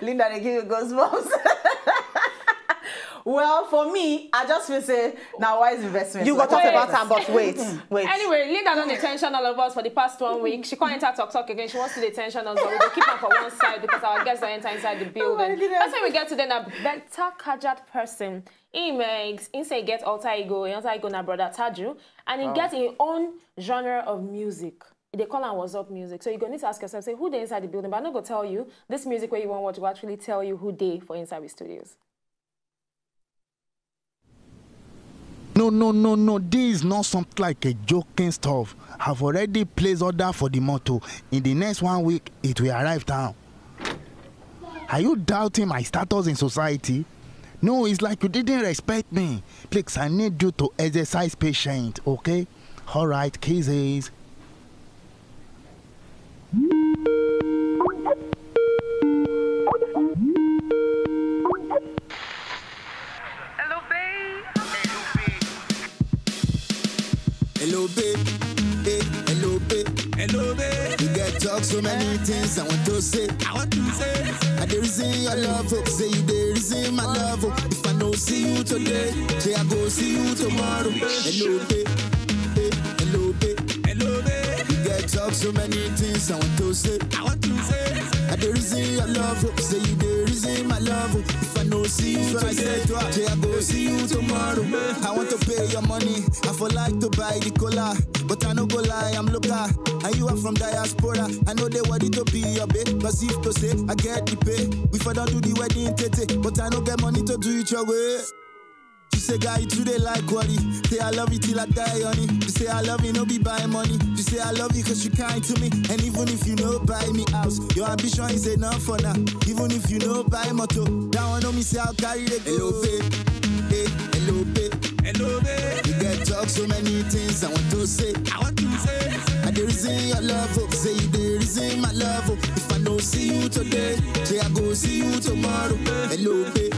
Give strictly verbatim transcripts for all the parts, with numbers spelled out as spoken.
Linda, they give you goosebumps. Well, for me, I just feel say now wise investment. You go talk about am, but wait, wait. Anyway, Linda don dey tension all of us for the past one week. She can't enter talk talk again. She wants to dey tension us, but we go keep her for one side because our guests don enter inside the building. Goodness. That's why we get today na better Kajat person. He makes, he say he get alter ego, him alter ego na brother Taju, and he get his own genre of music. They call am what's up music. So you go need to ask yourself, say who dey inside the building, but I no go tell you. This music where you want watch will actually tell you who dey for inside the studios. No, no, no, no. This is not something like a joking stuff. I've already placed order for the motor. In the next one week, it will arrive town. Are you doubting my status in society? No, it's like you didn't respect me. Please, I need you to exercise patience, okay? All right, kisses. Hello, babe. Hello, babe. Hey, hello, babe. Hello, babe. You get talk so many things I want to say. I want to say. I dey reason your love, hope say you dey reason my love. Oh. If I no see you today, say I go see you tomorrow. Hello, babe. Hey, hello, babe. Hello, babe. You get talk so many things I want to say. I want to say. I dey reason your love, hope say you dey reason my love. Oh. If I no see you today, say I go see you tomorrow. I want to pay your money. I for like to buy the cola, but I no go lie, I'm local. And you are from diaspora. I know they worry to be your babe, cause if to say I get the pay, we for don't do the wedding tete, but I no get money to do it your way. She say, guy, you too they like worry. Say I love you till I die on it. She say I love you, no be by money. She say I love you cause you kind to me. And even if you no buy me house, your ambition is enough for now. Even if you no buy motor, that one know me say I'll carry the hello, babe. Hey, hello, babe. Hello, babe. You get talk so many things I want to say. I want to say. I dey reason your love, hope say you dey reason my love. Oh. If I no see you today, say I go see you tomorrow. Hello, babe.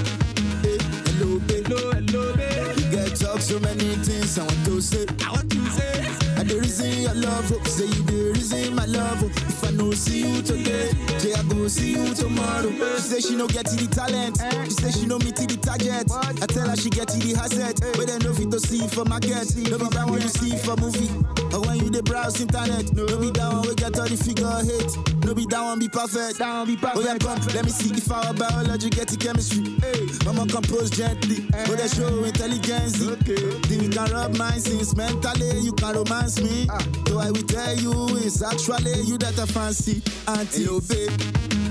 Hey, hello, babe. Hello, hello, babe. You get talk so many things I want to say. I want to say. I dey reason your love, hope say you dey reason my love. Oh. If I no see you today, say I go see you tomorrow. She say she no get the talent. She say she no meet the target. I tell her she get the asset. But then no fit to see for market. No be that one you see for movie. Or when you dey browse internet. No be that one we get all the figure hate. No be that one be perfect. That one be perfect. Oh yeah, come, let me see if our biology get the chemistry. Hey, mama compose gently. But they show intelligence. Okay. Then we can rub minds since mentally you can romance me. So I will tell you it's actually you that I fancy. Auntie. Hello, babe.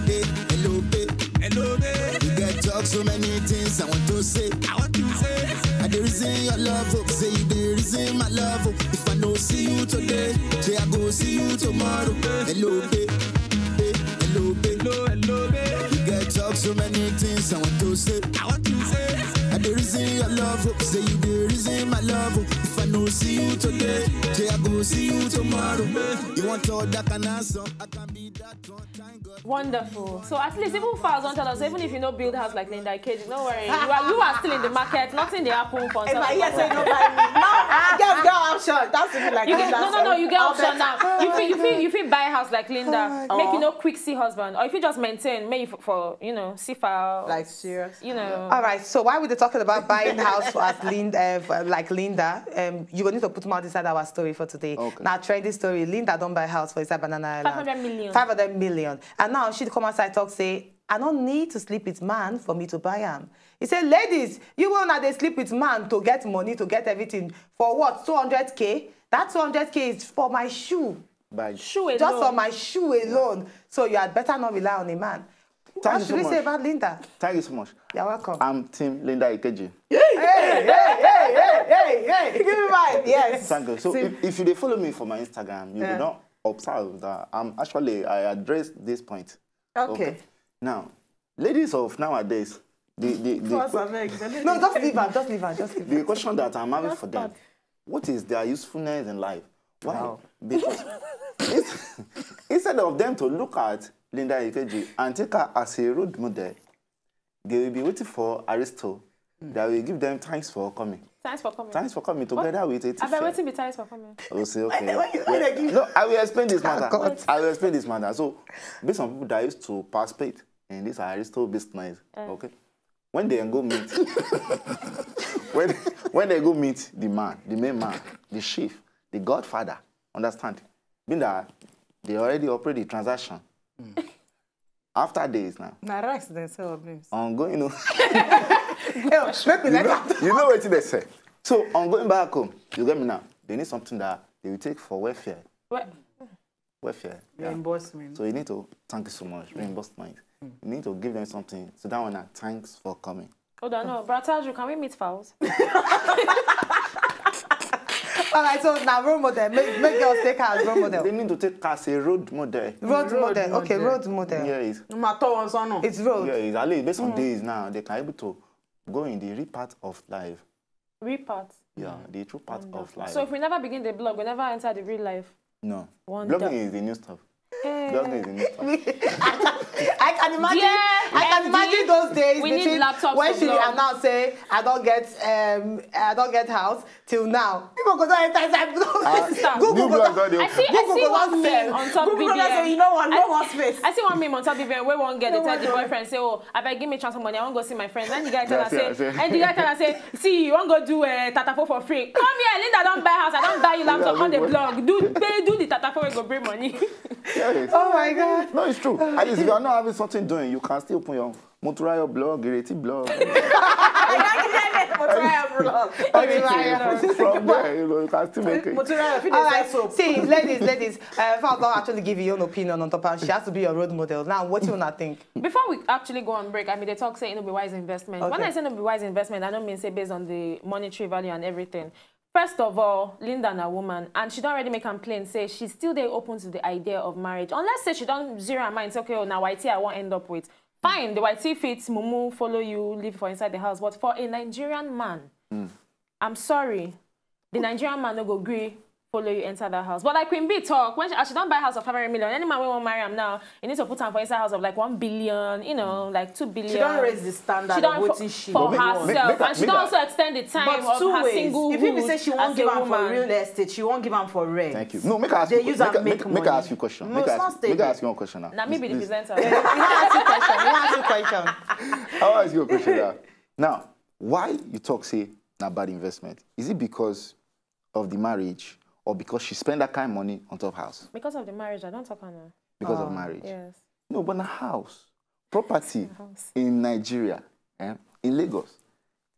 Hey, hello, babe. Hello, babe. You get talk so many things I want to say. I want to say. I dey reason your love, hope say you dey reason my love. Oh. If I no see you today, say I go see you tomorrow. Hello, babe. Hey, hello, babe. Hello, hello, babe. You get talk so many things I want to say. I want to say. I dey reason your love, hope say you dey reason my love. Oh. If I no see you today, say I go see you tomorrow. You want all that can answer, I can be that one. Thank God. Wonderful. So at least even Falz don tell us, even if you no build house like Linda Ikeji, no worry. You are, you are still in the market. Nothing dey happen for If I hear say no buy me, no, I get girl option. That's to be like You get, no, no, no. You get I'll option bet- now. You fit, you fit, you fit buy house like Linda. Oh my Make you God. No quick see husband, or if you just maintain, make you for, for you know see far. Like serious. You know. All right, so why would they talk about buying house for as Linda, uh, for, like Linda? Um, you go need to put them out inside our story for today. Okay. Now, trending story: Linda don't buy house for inside Banana Island. Five hundred million. Five hundred million. And now she come outside talk say, I don't need to sleep with man for me to buy am. He said, ladies, you will not they sleep with man to get money, to get everything. For what? Two hundred K? That two hundred K is for my shoe. By Shoe alone. Just for my shoe alone. So you had better not rely on a man. Thank What you should so we say much. About Linda? Thank you so much. You're welcome. I'm Team Linda Ikeji. Hey, hey, hey, hey, hey, hey. Give me mine. Yes. Thank you. So See- if, if you dey follow me for my Instagram, you Yeah. will not observe that I'm actually I address this point. Okay. Now, ladies of nowadays, the the, the, First, que- abeg, the lady- No, just leave her. Just leave her. Just leave the her. question that I'm having for them, what is their usefulness in life? Why? Wow. Because it's- instead of them to look at Linda Ikeji and take her as a role model, they will be waiting for Aristo that will give them thanks for coming. Thanks for coming. Thanks for coming together with it. I bet wetin be thanks for coming. We'll say, okay. When you- when you give- No, I will explain this Ah, matter. God. I will explain this matter. So, based on people that used to participate And this are Aristo based noise. Okay. When they go meet, when when they go meet the man, the main man, the chief, the godfather, understand? Being that they already operate the transaction. After days now. Na rice dem sell, babes. Ongoing, you know. Girl, make we you let know, am. You know what they say. So on going back home, you get me now. They need something that they will take for welfare. Well, Welfare. Yeah. Reimbursement. So you need to thank you so much. Reimbursement. You need to give them something. So that one, now, thanks for coming. Hold on, no, Brother Taju, can we meet Faust? All right, so now role model. Make, make girls take her as role They model. Need to take as a role model. Road Road model. Okay, model. Road model. Yes. Matter one son. It's road. Yeah, it's at least based on days now, they can able to go in the real part of life. Real part. Yeah, the true part of life. So if we never begin the blog, we never enter the real life. No. Wonder. Blogging is the new stuff. Hey. Blogging is the new stuff. I can imagine. Yeah, I can M D, imagine those days we need between laptops when to she blog. Announced say I don't get um I don't get house till now. People go down inside. Ah, Google new go blogs down. Don't they I open? see, I Google see go one down meme there. On top Google B B N. down say you know what, no I- more space. I see one meme on top B B N where one girl they No tell one the know. Boyfriend say, "Oh, I beg give me chance of money. I won't go see my friends." And the guy tell her Yeah, say, yeah, yeah. and the guy tell her say, "See, you won't go do a uh, tatafo for free. Come here, Linda don't buy house. I don't buy you laptop on the Yeah, blog. Do pay do the tatafo we go bring money." Yes. Oh my God. No, it's true. At least if you are not having something doing, you can still open your Motorayo blog, Ireti blog. Motorayo blog. Everything. From there, you, know, you can still make it. Motorayo, if you All dey right, sell soap. see, ladies, ladies, uh, Faust don't actually give your own opinion on top, and she has to be your role model. Now, what you wanna think? Before we actually go on break, I mean, they talk say it no be wise investment. When Okay. I say no be wise investment, I don't mean say based on the monetary value and everything. First of all, Linda na woman, and she don't already make am plain say she still dey open to the idea of marriage. Unless say she don't zero her mind, say, "Okay, oh, now I won't end up with." Fine, the white fit mumu follow you, live for inside the house. But for a Nigerian man, I'm sorry, the Nigerian man no go gree follow you enter that house. But like Queen B talk, when she, as she don't buy house of five hundred million, any man we want marry am now, he needs to put am for inside house of like one billion, you know, like two billion. She don't raise the standard She of don't what for, she for dey But want. make- herself, make- and she make don't I- also extend the time But of two her ways. Singlehood If you be say she won't as give a am for woman. Real estate, she won't give am for rent. Thank you. No, make us They ask you, use make, am make, make make money. us ask you question. No, Make it's us, not make stable. us ask you one question now. Now me be the Please. presenter. You ask you question. You ask you question. I'll ask you a question now. Now, why you talk say na bad investment? Is it because of the marriage or because she spend that kind of money on top house? Because of the marriage, I don't talk on her. Because Ah. Of marriage? Yes. No, but na house, property House. In Nigeria, eh, in Lagos,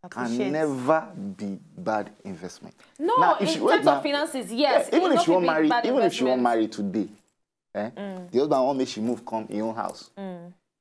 Appreciate. Can never be bad investment. No, Now, if in she- terms now- of finances, yes. Yeah, even it if no she won't fit be marry, bad even if she won't investment. Marry today, eh, the husband won't make she move come in own house.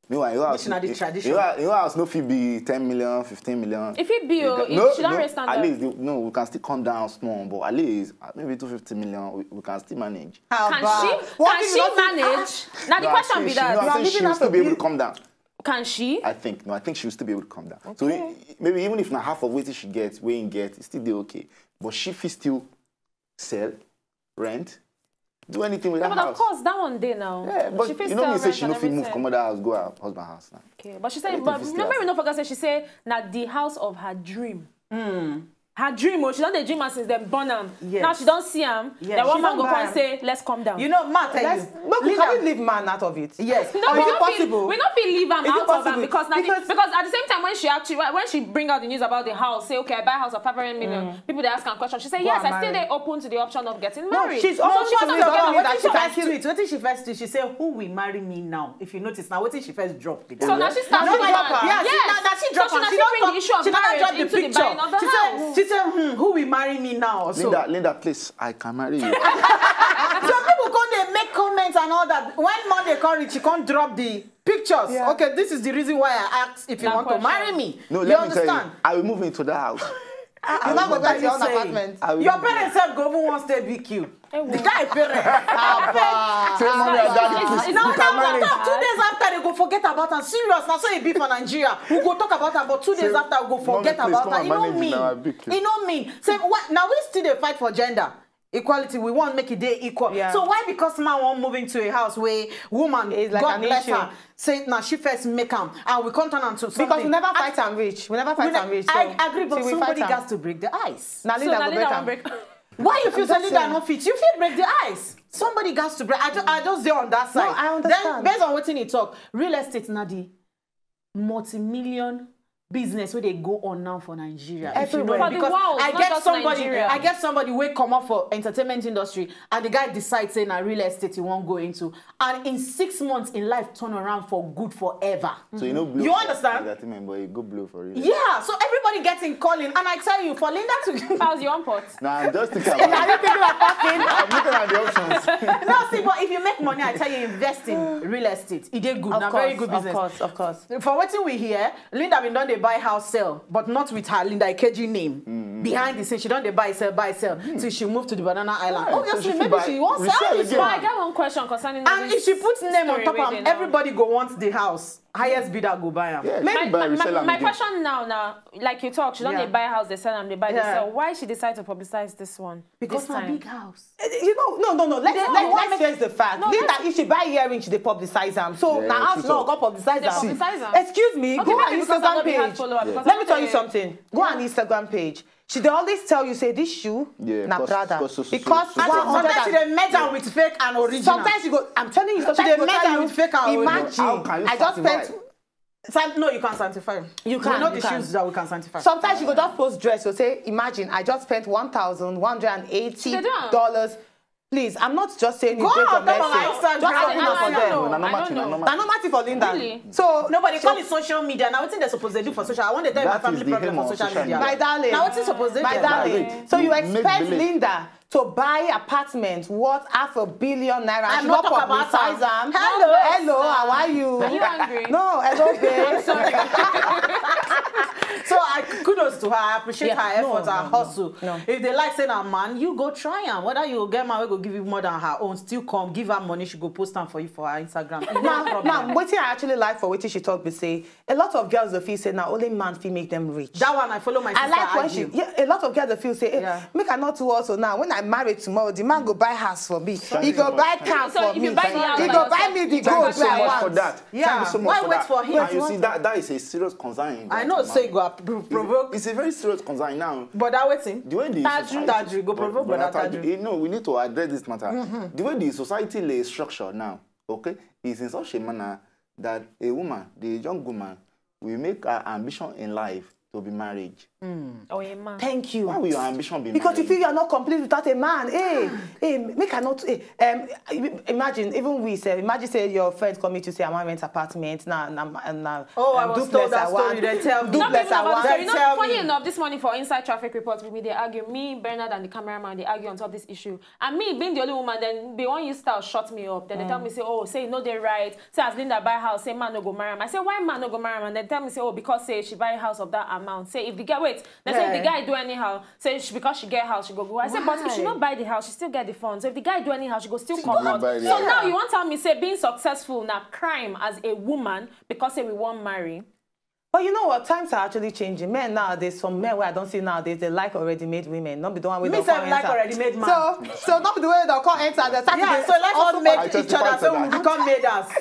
Meanwhile, your house, na the your- tradition. Your, your house no fit be ten million, fifteen million. If it be, oh, No, if she don't no, raise standard. At least, no, we can still come down small, but at least uh, maybe two fifty million, we, we can still manage. How Can bad? she? What Can if she you don't think- manage? Now the No, I question think be she- no, that. I think living she'll out still of be able bill. To come down. Can she? I think no, I think she'll still be able to come down. So i- maybe even if na half of what she gets, we ain't get, it's still dey okay. But she fit still sell, rent, do anything with No, that but of house. Course, that one day now. Yeah, but She fit you know sell me say rent she and no fit move everything. Come out that house, go her husband house now. Okay, but she said, Everything but fit still remember, we happen. No forget say she said na the house of her dream. Her dream, oh, she don't the dream as since dem born am. Yes. Now she don't see am. Yes. Then one She man don't go buy come am. Say, "Let's come down." You know, ma tell Let's, you. Look, we Linda- can we leave man out of it? Yes. No, Or we is it don't possible? Feel, we don't feel leave am Is it out of am possible? Because, na the- Because- because at the same time when she actually when, when she bring out the news about the house, say, "Okay, I buy a house of five hundred million." People they ask her question. She say, Go "Yes, and I still marry. They open to the option of getting No, married." she's So also she telling has the to government get that she can First kill. Tweet. What did she first do? She said, "Who will marry me now?" If you notice now, what did she first drop? Be that? So now she starts No, with my that. God. Yeah, Yes. She, now, now she So drop she am. now She she don't bring talk. The issue of She never marriage drop the into the picture. buying of the She house. said, she said, "Hmm, who will marry me now?" So Linda, Linda, please, I can marry you. So people come dey make comments and all that. When Monday come reach, she come drop the pictures. Yeah. Okay, this is the reason why I asked if you That want to question. Marry me. No, You let me understand? Tell you, I will move into that house. You not go What get are your you own saying? Apartment. I will Your move parents sef go even wan stay B Q. The guy parents. Say mommy and daddy, please. No, You no, can no, manage. no. Two days after they go forget about am. Serious, na so e be for Nigeria. We go talk about am, but two days Say, after we go "Mommy, forget please, about come am. and E no manage mean. in our B Q." E no mean. Say what? Now we still dey fight for gender equality. We want make e dey equal. Yeah. So why because man wan move into a house where woman It's like God an bless issue. Her say na she first make am and we come turn am to something. Because we never And we ne- am reach. So I agree, but till we somebody fight am. Has to break the ice. Na So Linda now go Linda break wan am. Break. Why you feel I'm say just Linda saying. No fit? You fit break the ice. Somebody got to break. I just, I just there on that side. I understand. Then, based on what he talk, real estate na the multi-million business where they go on now for Nigeria. If you know, For the because world, I not get just somebody, Nigeria. I get somebody will come up for entertainment industry, and the guy decides say na real estate he won't go into, and in six months in life turn around for good forever. So you know, blow You for understand? Entertainment, but you go blow for real. Yeah, so everybody getting calling, and I tell you, for Linda to How's your own pot? Nah, I'm just thinking Are about you thinking of packing? I'm looking at the options. No, see, but if you make money, I tell you, invest in real estate. It dey good. Of Na course, very good of business. course, of course. For wetin we hear, Linda bin don dey buy house sell, but not with her Linda Ikeji name. Behind the scene, she don dey buy sell, buy sell till she move to the Banana Island. Yeah, so Obviously, she fit maybe buy- she wan resell sell this again. one. I get one question concerning And this if she put name on story top wey of dey am, now. Everybody go want the house. Highest bidder go buy am. Yeah, My, she buy my, resell my, am my again. question now, now, like you talk, she don't Yeah. dey buy house, they sell them, they buy, they Yeah. sell. Why she decide to publicize this one? Because this na time? Big house. You know, no, no, no. Let's They let's, want let's make- face the fact. No, Linda, let's- if she buy earring, she dey publicize am. So Yeah, now she house no talk. go publicize They am. publicize am. Excuse me, Okay, go on maybe because Instagram nobody has page. follower, because Let me tell you nobody- something. Go on Instagram page. She dey always tell you say this shoe Yeah, na cost- Prada. cost so, so, so, Because so, one so. hundred Sometimes she and dey merge am with fake and original. Sometimes you go. I'm telling you, She sometimes dey you go merge tell am you, with fake and original. Imagine, How can you I just sanctify? spent. San- no, you can sanctify. You We can, know you the can. shoes that we can sanctify. Sometimes you go just post dress. You say, imagine, I just spent one thousand one hundred and eighty They do am. dollars. Please, I'm not just saying you Go based on on top of message. Instagram. Just I open know, up for I them. know, Na normal I thing, know. na normal Na normal thing for Linda. Really? So Nobody so- call it social media. Now, wetin they supposed to do for social? I want to tell my That family is the problem aim for of social social media. media. My darling. Now, wetin supposed to My do? darling. Wait, So you make expect believe. Linda to buy apartment worth half a billion naira? I'm She not not talk about publicize her. am. Hello. Hello, how are you? Are you angry? No, hello, babe. So I kudos to her. I appreciate Yeah, her no, effort, no, her no, hustle. no. If they like saying a man, you go try am. Whether you get man, we go give you more than her own. Still come, give her money. She go post am for you for her Instagram. No Now, problem. now, wetin I actually like for wetin she talk be say a lot of girls dey feel say na only man fit make them rich. That one I follow my I sister like when argue. she. Yeah, a lot of girls dey feel say, hey, Yeah. make I not too also now. When I marry tomorrow, the man go buy house for me. He you go so buy much. car So for if me. you buy the house He by go buy yourself, me the you buy gold Thank you wey so I much want. for that. Yeah. Thank you so much Why for wait that. for him? But And you you see, want that that is a serious concern. In I that know matter. say go up- pro- provoke. It's a very serious concern now. But that waiting. The way the Taju. society- Taju, go But- provoke but Brother Taju, Taju. You know, we need to address this matter. The way the society lay structure now, okay, is in such a manner that a woman, the young woman, will make her ambition in life to be marriage. Oh, yeah, man. Thank you. Why will your ambition be Because you marriage? feel you are not complete without a man. Hey, hey, make I not. Hey, um, imagine even we say, imagine say your friends come meet you say, I want rent apartment now, now, now. Oh, I um, was duplex told that I story. want. They tell me. Not Duplex even I about want. the story. You Tell know, funny me. Enough, this morning for Inside Traffic Report, we dey argue. Me, Bernard, and the cameraman, they argue on top this issue. And me, being the only woman, then they want you style shut me up. Then they tell me, say, oh, say no, they right. Say as Linda buy house, say man no go marry am. I say, why man no go marry am? And they tell me, say, oh, because say she buy house of that amount. Say if the guy, wait, they say if the Yeah. guy do anyhow, say she, because she get house, she go go. I say, but if she Why? no buy the house, she still get the funds. So if the guy do anyhow, she go still She come go out. buy the So house. Now you want tell me say being successful na crime as a woman because say we wan marry. But you know what? Times are actually changing. Men nowadays, some men where I don't see nowadays, they like already made women. Not be the one with Me the sef come like enter. Already made man. So, so not be the way they come enter. They start Yeah, to so let's all also make I each testify other to so that. we become made us.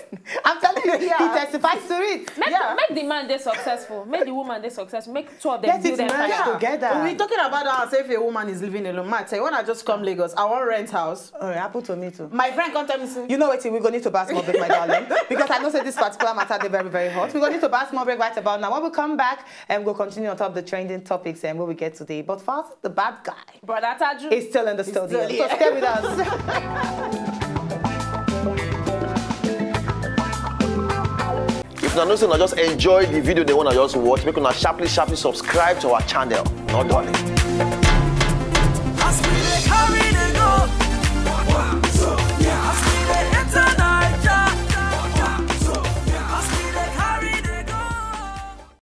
I'm telling you, Yeah. he testifies to it. Make, Yeah. make the man dey successful. Make the woman dey successful. Make two of them Get build it empire. merged together. We talking about that and say if a woman is living alone. Matt, when I just come Lagos, I want rent house. Oh, it happened to me too. My friend come tell me say, You know what? We go need to pass more break, my darling, because I know say this particular matter dey very, very hot. We go need to pass more break right about now. When we come back, and we'll continue on top of the trending topics and where we get today. But first, the bad guy Brother Taju. is still in the studio. still here. So stay with us. If una know say una just enjoy the video, they wanna just watch, make una sharply, sharply subscribe to our channel. Not done.